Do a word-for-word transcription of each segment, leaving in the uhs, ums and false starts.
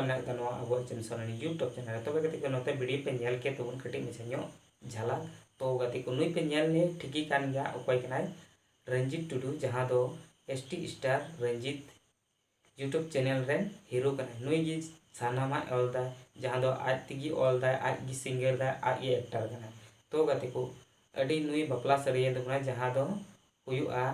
ᱢᱮᱱᱟᱜ ᱠᱟᱫᱟ ᱱᱚᱣᱟ ᱟᱵᱚᱣᱟᱜ ᱪᱮᱢᱥᱚᱱ YouTube ᱪᱮᱱᱮᱞ ᱨᱮ᱾ ᱛᱚᱵᱮ ᱜᱟᱛᱮ ᱠᱚ, ᱱᱚᱛᱮ ᱵᱷᱤᱰᱤᱭᱳ ᱯᱮ ᱧᱮᱞ ᱠᱮᱫ ᱛᱟᱵᱚᱱ ᱠᱟᱹᱴᱤᱡ ᱢᱟᱪᱷᱟ ᱧᱚᱜ ᱡᱷᱟᱞᱟᱠ᱾ ᱛᱚ ᱜᱟᱛᱮ ᱠᱚ, ᱱᱩᱭ ᱯᱮ ᱧᱮᱞ ᱱᱮ ᱴᱷᱤᱠ ᱜᱮ ᱠᱟᱱ ᱜᱮᱭᱟ, ᱚᱠᱚᱭ ᱠᱟᱱᱟᱭ? ᱨᱚᱧᱡᱤᱛ ᱴᱩᱰᱩ, ᱡᱟᱦᱟᱸ ᱫᱚ S T star Ranjit YouTube channel ᱨᱮᱱ ᱦᱤᱨᱳ ᱠᱟᱱᱟᱭ᱾ ᱱᱩᱭ ᱜᱮ ᱥᱟᱱᱟᱢᱟᱜ ᱚᱞ ᱫᱟᱭ, ᱡᱟᱦᱟᱸ ᱫᱚ ᱟᱡ ᱛᱮᱜᱮ ᱚᱞ ᱫᱟᱭ, ᱟᱡ ᱜᱮ ᱥᱤᱝᱜᱟᱨ ᱫᱟᱭ, ᱟᱡ ᱜᱮ ᱮᱠᱴᱟᱨ ᱠᱟᱱᱟᱭ᱾ ᱛᱚ ᱜᱟᱛᱮ ᱠᱚ, ᱟᱹᱰᱤ ᱱᱩᱭ ᱵᱟᱯᱞᱟ ᱥᱟᱹᱨᱤᱭᱟᱹ ᱛᱟᱵᱚᱱᱟ, ᱡᱟᱦᱟᱸ ᱫᱚ ᱦᱩᱭᱩᱜᱼᱟ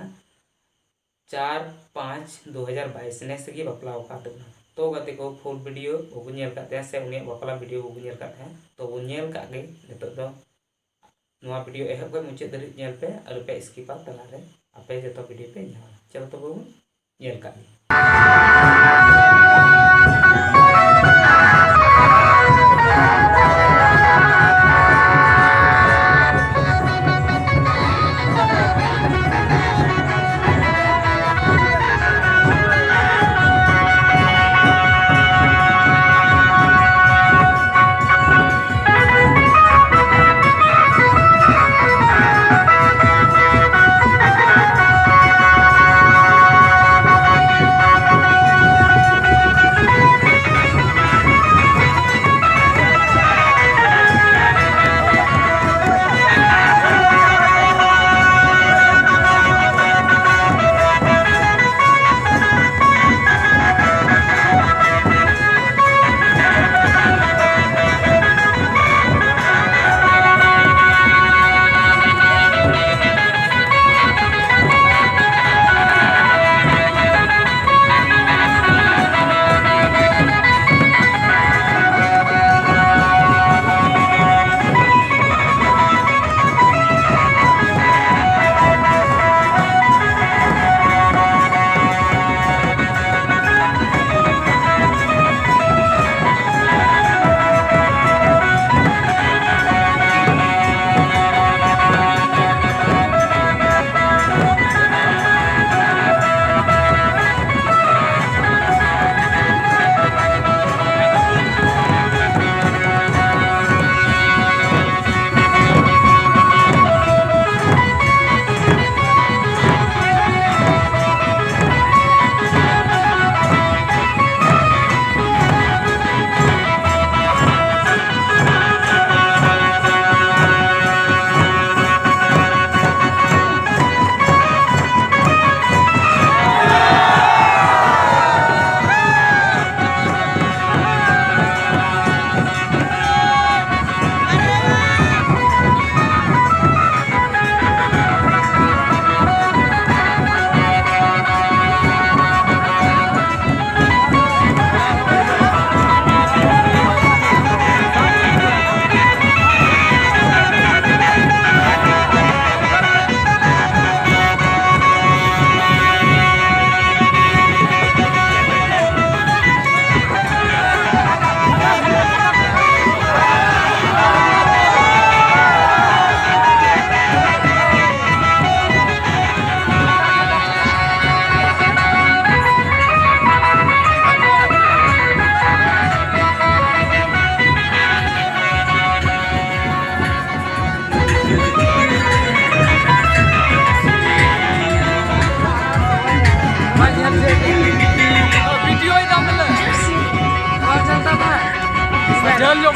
ᱪᱟᱨ ᱯᱟᱸᱪ ᱫᱩ ᱦᱟᱡᱟᱨ ᱵᱟᱭᱤᱥ ᱱᱮᱥ ᱜᱮ ᱵᱟᱯᱞᱟ ᱟᱠᱟᱫ ᱛᱟᱵᱚᱱᱟ᱾ ᱛᱚ ᱜᱟᱛᱮ ᱠᱚ, ᱯᱷᱩᱞ ᱵᱷᱤᱰᱤᱭᱳ ᱵᱟᱵᱚᱱ ᱧᱮᱞ ᱠᱟᱫ ᱛᱟᱭᱟ ᱥᱮ ᱩᱱᱤᱭᱟᱜ ᱵᱟᱯᱞᱟ ᱵᱷᱤᱰᱤᱭᱳ ᱵᱟᱵᱚᱱ ᱧᱮᱞ ᱠᱟᱫ ᱛᱟᱦᱮᱸᱫ, ᱛᱚ ᱵᱚᱱ ᱧᱮᱞ ᱠᱟᱜ ᱜᱮ᱾ ᱱᱤᱛᱚᱜ ᱫᱚ ᱱᱚᱣᱟ ᱵᱷᱤᱰᱤᱭᱳ ᱮᱦᱚᱵ ᱠᱷᱚᱱ ᱢᱩᱪᱟᱹᱫ ᱫᱷᱟᱹᱨᱤᱡ ᱧᱮᱞ ᱯᱮ, ᱟᱞᱚᱯᱮ ᱥᱠᱤᱯᱟ ᱛᱟᱞᱟᱨᱮ, ᱟᱯᱮ ᱡᱚᱛᱚ ᱵᱷᱤᱰᱤᱭᱳ ᱯᱮ ᱧᱟᱢᱟ᱾ ᱪᱚᱞᱚ ᱛᱚᱵᱮ ᱵᱚᱱ ᱧᱮᱞ ᱠᱟᱜ ᱜᱮ᱾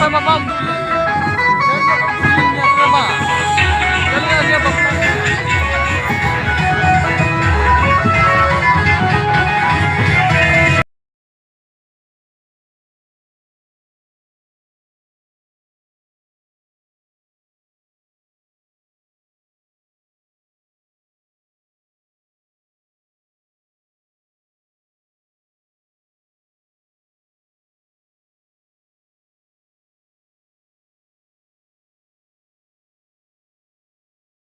ᱵᱟᱵᱟ